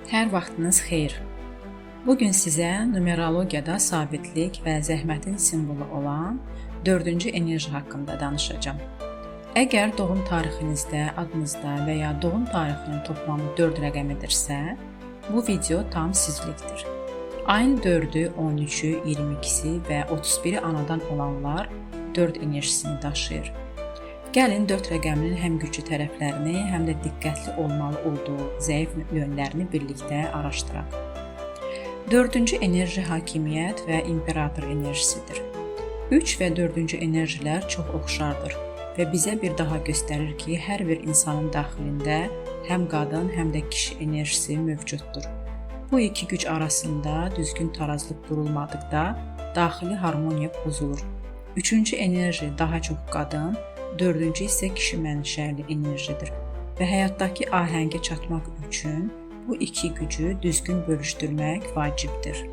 Hər vaxtınız xeyir. Bu gün sizə numerologiyada sabitlik və zəhmətin simvolu olan 4-cü enerji haqqında danışacağam. Əgər doğum tarixinizdə, adınızda və ya doğum tarixinin toplamı 4 rəqəmidirsə, bu video tam sizlikdir. Ayın 4-ü, 13-ü, 22-si və 31-i anadan olanlar 4 enerjisini daşıyır. Gəlin 4 rəqəminin həm güclü tərəflərini, həm də diqqətli olmalı olduğu zəif yönlərini birlikdə araşdıraq. 4-cü enerji hakimiyyət və imperator enerjisidir. 3 və 4-cü enerjilər çox oxşardır və bizə bir daha göstərir ki, hər bir insanın daxilində həm qadın, həm də kişi enerjisi mövcuddur. Bu iki güc arasında düzgün tarazlıq qurulmadıqda daxili harmoniya pozulur. 3-cü enerji daha çox qadın, 4-cü isə kişi mənşəli enerjidir və həyatdakı ahəngə çatmaq üçün bu iki gücü düzgün bölüşdürmək vacibdir.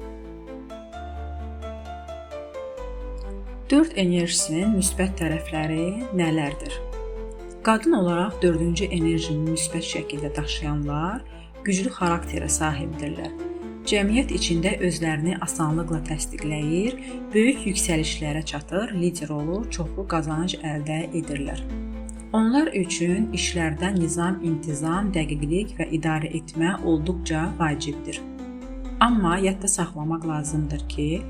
4 enerjisinin müsbət tərəfləri nələrdir? Qadın olaraq 4-cü enerjini müsbət şəkildə daşıyanlar güclü xarakterə sahibdirlər. Cəmiyyət içində özlərini asanlıqla təsdiqləyir, böyük yüksəlişlərə çatır, lider olur, çoxlu qazanc əldə edirlər. Onlar üçün işlərdə nizam, intizam, dəqiqlik və idarə etmə olduqca vacibdir. Amma yadda saxlamaq lazımdır ki,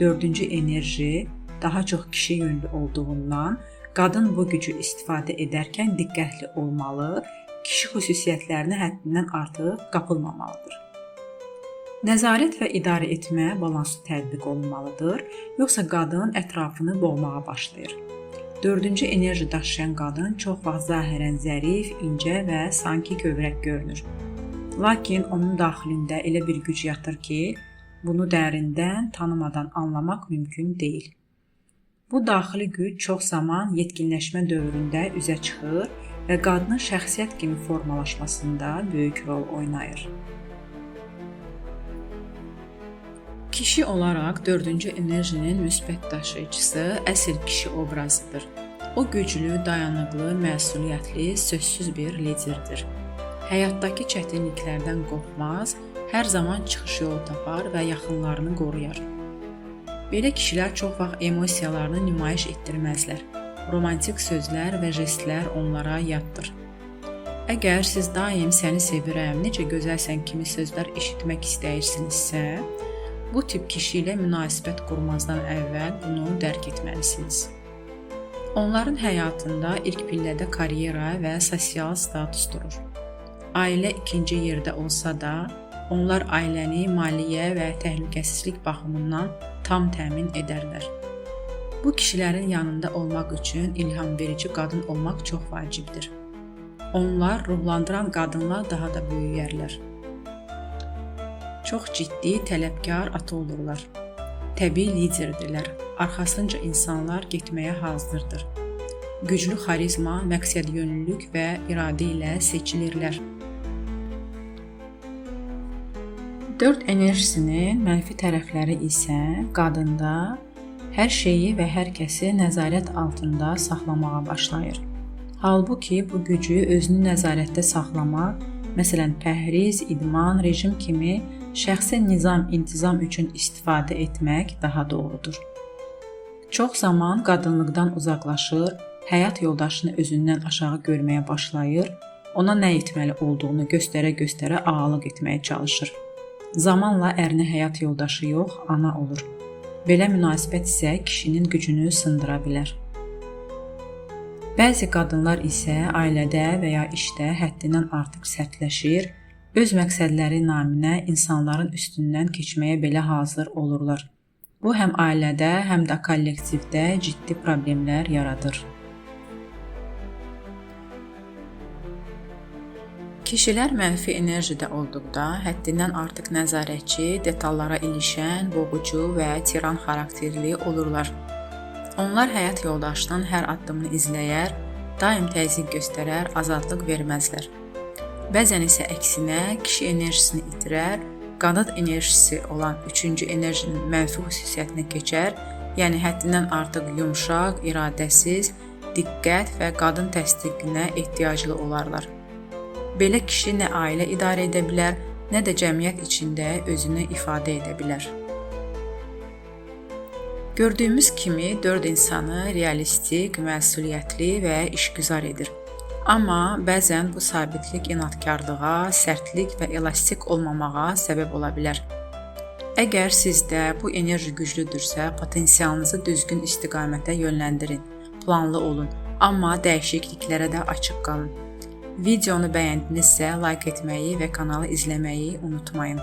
4-cü enerji daha çox kişi yönlü olduğundan qadın bu gücü istifadə edərkən diqqətli olmalı, kişi xüsusiyyətlərinə həddindən artıq qapılmamalıdır. Nəzarət və idarə etmə balanslı tətbiq olunmalıdır, yoxsa qadın ətrafını boğmağa başlayır. 4-cü enerji daşıyan qadın çox vaxt zahirən zərif, incə və sanki kövrək görünür. Lakin onun daxilində elə bir güc yatır ki, bunu dərindən tanımadan anlamaq mümkün deyil. Bu daxili güc çox zaman yetkinləşmə dövründə üzə çıxır və qadının şəxsiyyət kimi formalaşmasında böyük rol oynayır. Kişi olaraq 4-cü enerjinin müsbət daşıyıcısı əsl kişi obrazıdır. O güclü, dayanıqlı, məsuliyyətli, sözsüz bir liderdir. Həyatdakı çətinliklərdən qorxmaz, hər zaman çıxış yolu tapar və yaxınlarını qoruyar. Belə kişilər çox vaxt emosiyalarını nümayiş etdirməzlər. Romantik sözlər və jestlər onlara yaddır. Əgər siz daim səni sevirəm, necə gözəlsən kimi sözlər eşitmək istəyirsinizsə, bu tip kişi ilə münasibət qurmazdan əvvəl bunu dərk etməlisiniz. Onların həyatında ilk pillədə karyera və sosial status durur. Ailə ikinci yerdə olsa da, onlar ailəni maliyyə və təhlükəsizlik baxımından tam təmin edərlər. Bu kişilərin yanında olmaq üçün ilhamverici qadın olmaq çox vacibdir. Onlar ruhlandıran qadınla daha da böyüyərlər. Çox ciddi, tələbkar ata olurlar. Təbii liderdirlər. Arxasınca insanlar getməyə hazırdır. Güclü xarizma, məqsədyönlülük və iradə ilə seçilirlər. 4 enerjisinin mənfi tərəfləri isə qadında hər şeyi və hər kəsi nəzarət altında saxlamağa başlayır. Halbuki bu gücü özünü nəzarətdə saxlamaq, məsələn, pəhriz, idman, rejim kimi şəxsi nizam-intizam üçün istifadə etmək daha doğrudur. Çox zaman qadınlıqdan uzaqlaşır, həyat yoldaşını özündən aşağı görməyə başlayır, ona nə etməli olduğunu göstərə-göstərə ağalıq etməyə çalışır. Zamanla ərinə həyat yoldaşı yox, ana olur. Belə münasibət isə kişinin gücünü sındıra bilər. Bəzi qadınlar isə ailədə və ya işdə həddindən artıq sərtləşir, öz məqsədləri naminə insanların üstündən keçməyə belə hazır olurlar. Bu həm ailədə, həm də kollektivdə ciddi problemlər yaradır. Kişilər mənfi enerjidə olduqda həddindən artıq nəzarətçi, detallara ilişən, boğucu və tiran xarakterli olurlar. Onlar həyat yoldaşının hər addımını izləyər, daim təzyiq göstərər, azadlıq verməzlər. Bəzən isə əksinə kişi enerjisini itirər, qadın enerjisi olan 3-cü enerjinin mənfi xüsusiyyətinə keçər, yəni həddindən artıq yumşaq, iradəsiz, diqqət və qadın təsdiqinə ehtiyaclı olarlar. Belə kişi nə ailə idarə edə bilər, nə də cəmiyyət içində özünü ifadə edə bilər. Gördüyümüz kimi 4 insanı realistik, məsuliyyətli və işgüzar edir. Amma bəzən bu sabitlik inadkarlığa, sərtlik və elastik olmamağa səbəb ola bilər. Əgər sizdə bu enerji güclüdürsə, potensialınızı düzgün istiqamətə yönləndirin, planlı olun, amma dəyişikliklərə də açıq qalın. Videonu bəyəndinizsə, like etməyi və kanalı izləməyi unutmayın.